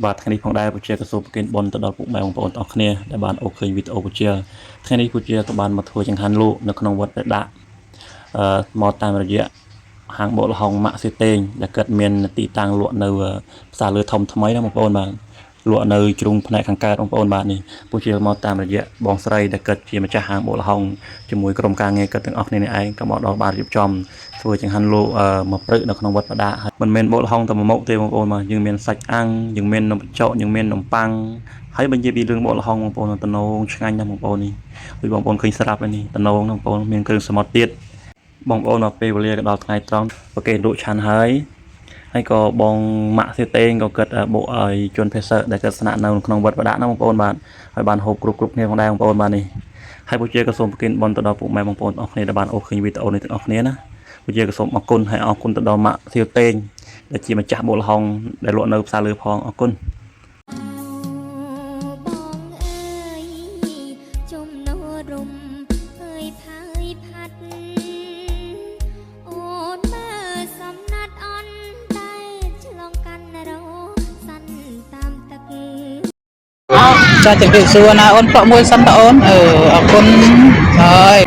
បាទថ្ងៃនេះផងដែរពជាក៏សូមប្រគេនបុណ្យទៅដល់ពុកម៉ែបងប្អូនទាំងអស់គ្នាដែលបានអូសឃើញវីដេអូពជាថ្ងៃនេះពជាក៏បានមកធ្វើចង្ហាន់លក់នៅក្នុងវត្តព្រះដាក់អឺមកតាមរយៈហាងបកល្ហុងម៉ាក់សេតេងដែលគាត់មានទីតាំងលក់នៅផ្សារលើធំថ្មីណាបងប្អូនបាទលក់នៅជ្រុងផ្នែកខាងកើតបងប្អូនបាទនេះពជាមកតាមរយៈបងស្រីដែលគាត់ជាម្ចាស់ហាងបកល្ហុងជាមួយក្រុមការងារគាត់ទាំងអស់គ្នានេះឯងក៏មកដល់បានរៀបចំធ្វើចង្ហាន់លក់មកព្រឹកនៅក្នុងវត្តបដាហើយមិនមែនបកល្ហុងតែមួយមុខទេបងប្អូនបាទយើងមានសាច់អាំងយើងមាននំបញ្ចុកយើងមាននំប៉័ងហើយបើនិយាយពីរឿងបកល្ហុងបងប្អូនតំណងឆ្ងាញ់ណាស់បងប្អូននេះដូចបងប្អូនឃើញស្រាប់ហើយនេះតំណងណាបងប្អូនមានគ្រឿងសមុទ្រទៀតបងប្អូនដល់ពេលវេលាក៏ដល់ថ្ងៃត្រង់ប្រគេលក់ឆាន់ហើយហើយក៏បងម៉ាក់សៀតេងក៏គិតបុកឲ្យជនភេសដែលគាត់ស្នាក់នៅក្នុងវត្តបដាក់ណាបងប្អូនបាទហើយបានហូបគ្រប់គ្រប់គ្នាផងដែរបងប្អូនបាទនេះហើយពួកជាក៏សូមប្រគេនបុណ្យទៅដល់ពុកម៉ែបងប្អូនអស់គ្នាដែលបានអូសឃើញវីដេអូនេះទាំងអស់គ្នាណាពួកជាក៏សូមអរគុណហើយអរគុណទៅដល់ម៉ាក់សៀតេងដែលជាម្ចាស់បុកល្ហុងដែលលក់នៅផ្សារលើផងអរគុណ បងអើយចំណរំអើយផើយផាត់អូនមើសំណាត់អន់តែឆ្លងកាន់រសាន់តាមទឹក ចាជំរាបសួរណាអូនប្រក់មួយសិនតអូនអឺអរគុណហើយ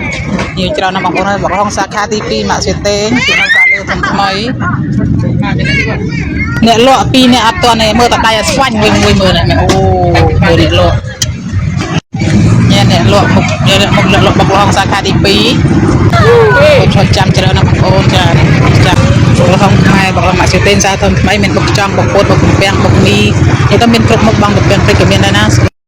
ញៀវច្រើនណាស់បងប្អូនហើយបងហងសាខាទី2ម៉ាក់សេតេងពីខាងសាលើធំថ្មីអ្នកលក់ពីរអ្នកអត់ទាន់ទេមើលតដៃឲ្យស្វាញ់មួយមួយមើលនេះអូមើលអ្នកលក់ញ៉ែអ្នកលក់មុខញ៉ែអ្នកមុខអ្នកលក់បុកលហុងសាខាទី2អូឈប់ចាំច្រើនណាស់បងប្អូនចាចាំបុកលហុងខ្មែរបុកលហុងម៉ាក់សេតេងសាធំថ្មីមានបុកចំបុកពោតបុកកំពាំងបុកមីនេះទៅមានគ្រប់មុខបងកំពាំងព្រិចក៏មានដែរណា